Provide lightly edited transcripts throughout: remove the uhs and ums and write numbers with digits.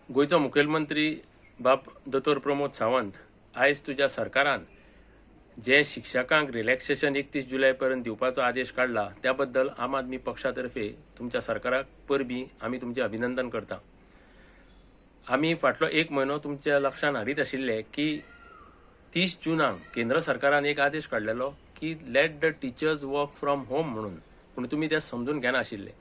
गोंयचो मुखेलमंत्री बाब दोतोर प्रमोद सावंत, आयज तुज्या सरकारान जे शिक्षकांक रिलॅक्सेशन 31 जुलय पर्यंत दिवपाचो आदेश काडला त्या बद्दल आम आदमी पक्षा तर्फे तुमच्या सरकाराक परबीं, आमी तुमचें अभिनंदन करता. आमी फाटलो एक म्हयनो तुमच्या लक्षान हाडीत आशिल्ले की 30 जुनाक केंद्र सरकारान एक आदेश काडलेलो की let the teachers work from home म्हणून, पूण तुमी तें समजून घेनाशिल्ले.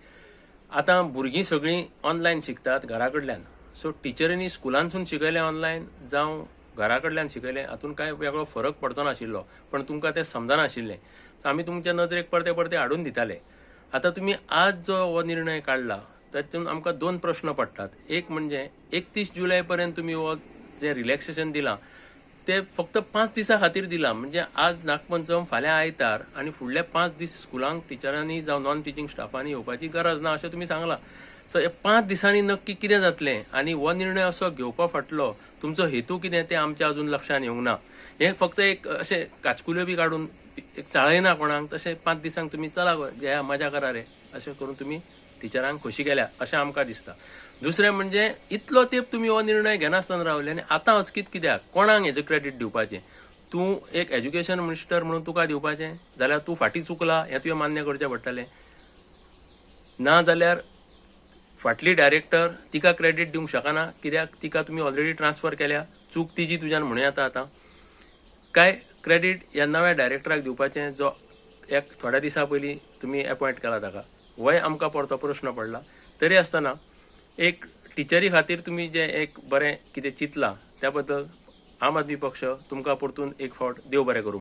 आतां भुरगीं सगळीं ऑनलायन शिकतात घरा कडल्यान, सो टिचरींनी स्कुलांतसून शिकयलें ऑनलायन जावं घरा कडल्यान शिकयलें हातूंत कांय वेगळो फरक पडचो नाशिल्लो, पण तुमकां तें समजनाशिल्लें. सो आमी तुमच्या नजरेक परते परते हाडून दिताले. आतां तुमी आज जो हो निर्णय काडला तातूंत आमकां दोन प्रश्न पडटात. एक म्हणजे 31 जुलय पर्यंत तुमी हो जें रिलॅक्सेशन दिलां ते फक्त 5 दिसां खातीर दिलां, म्हणजे आज नागपंचम, फाल्यां आयतार आनी फुडले 5 दीस स्कुलांक टिचरांनी जावं नॉन टिचींग स्टाफांनी येवपाची गरज ना अशें तुमी सांगलां. सो हे 5 दिसांनी नक्की कितें जातलें आनी हो निर्णय असो घेवपा फाटलो तुमचो हेतू कितें तें आमच्या अजून लक्षांत येवंक ना. हें फक्त एक अशें काचकुल्यो बी काडून एक चाळयना कोणाक, तशें 5 दिसांक तुमी चला घेया मजा करा रे अशें करून तुमी टिचरांक खोशी केल्या अशें आमकां दिसता. दुसरें म्हणजे इतलो तेंप तुमी हो निर्णय घेनासतना रावले आनी आतां अचकीत कित्याक, कोणाक हेजें क्रेडीट दिवपाचें? तूं एक एज्युकेशन मिनिस्टर म्हणून तुका दिवपाचें जाल्यार तूं फाटीं चुकला हें तुवें मान्य करचें पडटलें, ना जाल्यार फाटली डायरेक्टर तिका क्रेडीट दिवंक शकना कित्याक तिका तुमी ऑलरेडी ट्रान्सफर केल्या, चूक तिजी तुज्यान म्हणूं येता. आतां काय क्रेडीट ह्या नव्या डायरेक्टराक दिवपाचें जो एक थोड्या दिसां पयलीं तुमी एपॉयंट केला ताका, होय आमकां परतो प्रश्न पडला. तरी आसतना एक टिचरी खातीर तुमी जें एक बरें कितें चिंतलां त्या बद्दल आम आदमी पक्ष तुमकां परतून एक फावट देव बरें करूं.